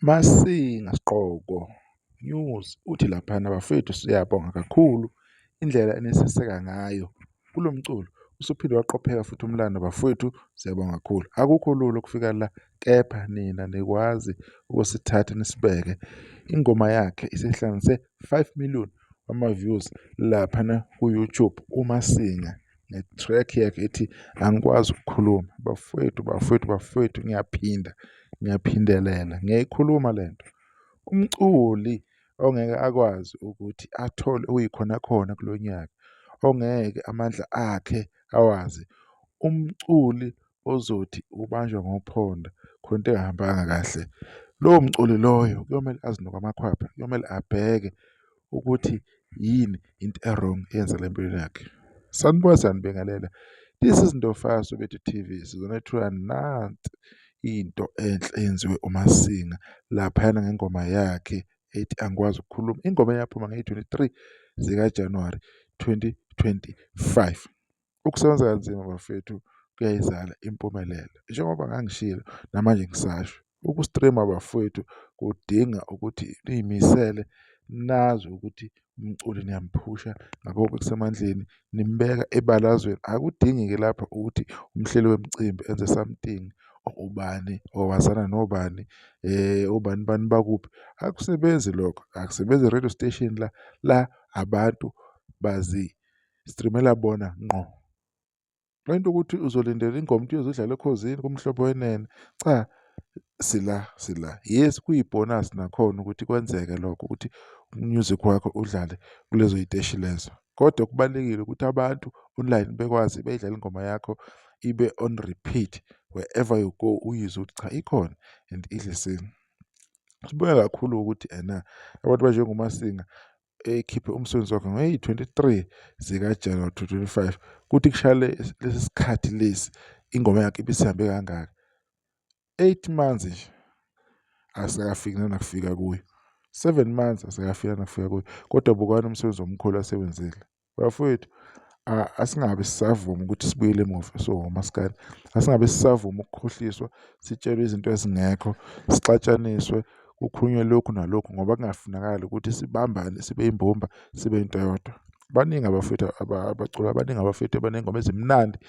Masinga Sgqoko News uthi laphana bafethu siyabonga kakhulu indlela eniseseka ngayo kulo mculo. Usuphinde waqopheka futhi umlando bafowethu siyabonga kakhulu. Akukho lula ukufika la kepha nina nikwazi ukusithatha nisibeke. Ingoma yakhe isihlanganise 5 million wama-views laphana ku-YouTube uMasinga nge-track yakhe ethi angikwazi ukukhuluma. Bafowethu, bafowethu, bafowethu ngiyaphinda, ngiyaphindelela, ngiyayikhuluma le nto. Umculi ongeke akwazi ukuthi athole okuyikhona khona kulo nyaka, ongeke amandla akhe awazi, umculi ozothi ubanjwa ngophondo khona into engahambanga kahle. Lowo mculi loyo kuyomele azinuke amakhwapha, kuyomele abheke ukuthi yini into e-wrong eyenzakala empilweni yakhe. Sanibona, siyanibingelela. This is Ndofa Soweto TV, sizonethula nansi into enhle eyenziwe uMasinga laphayana ngengoma yakhe ethi angikwazi ukukhuluma. Ingoma eyaphuma ngeyi-23 zikaJanuwari 2025. Ukusebenza kanzima bafethu kuyayizala impumelelo. Njengoba ngangishilo namanje ngisasho, uku-stream-a bafowethu kudinga ukuthi niy'misele nazi ukuthi umculi niyamphusha ngakho konke okusemandleni, nimbeka ebalazweni. Akudingi-ke lapho ukuthi umhleli wemicimbi enze something or ubani or wazana nobani obani bani bakuphi. Akusebenzi lokho, akusebenzi radio station la, la abantu bazi-stream-ela bona ngqo. Le nto ukuthi uzolindela ingoma ukuthi iyozodlala eKhozini kuMhlobo Wenene, cha sila sila. Yes, kuyibhonasi nakhona ukuthi kwenzeke lokho ukuthi u-music wakho udlale kulezo y'teshi lezo. Kodwa kubalulekile ukuthi abantu online bekwazi beyidlale ingoma yakho ibe on repeat wherever you go uyizwe ukuthi cha ikhona and idle. Sibonge kakhulu ukuthi ena abantu abanjengoMasinga ekhiphe umsebenzi wakhe ngeyi-23 zikaJanuwari 2025 kuthi kushaya lesi sikhathi lesi ingoma yakhe ibisihambe kangaka. 8 months nje asikafiki nanakufika kuyo. 7 months asikafiki nanakufika kuyo. Kodwa bukani umsebenzi omkhulu asewenzile. Bafowethu asingabe sisavuma ukuthi sibuyele emuva siwomaskandi. Asingabe sisavuma ukukhohliswa sitshelwe izinto ezingekho, sixatshaniswe kukhulunywe lokhu nalokhu ngoba kungafunakali ukuthi sibambane sibe imbumba sibe into eyodwa. Baningi abafowethu abacula, baningi abafowethu abaney'ngoma ezimnandi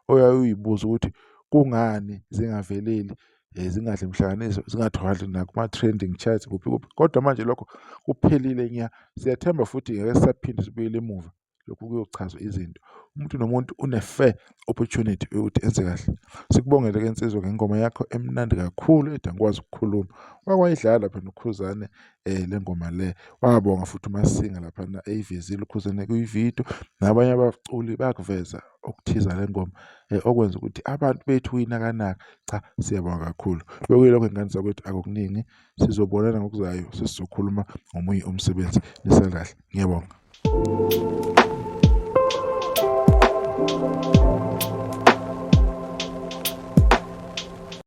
oyaye uy'buze ukuthi kungani zingaveleli zingadli mhlanganiso, zingatholakali nakuma-trending charts kuphi kuphi. Kodwa manje lokho kuphelile nya. Siyathemba futhi ngeke sisaphinde sibuyele emuva lokhu kuyochazwa izinto. Umuntu nomuntu une-fair opportunity yokuthi enze kahle. Sikubongele-ke nsizwa ngengoma yakho emnandi kakhulu ethi angikwazi ukukhuluma. Wake wayidlala phela uKhuzane le ngoma le. Wabonga futhi uMasinga laphana eyivezile uKhuzane kwividiyo nabanye abaculi bayakuveza okuthiza le ngoma okwenza ukuthi abantu bethu uyinakanaka. Cha, siyabonga kakhulu. Bekuyilokho ngane zakwethu akukuningi. Sizobonana ngokuzayo sesizokhuluma ngomunye umsebenzi. Nisale kahle. Ngiyabonga.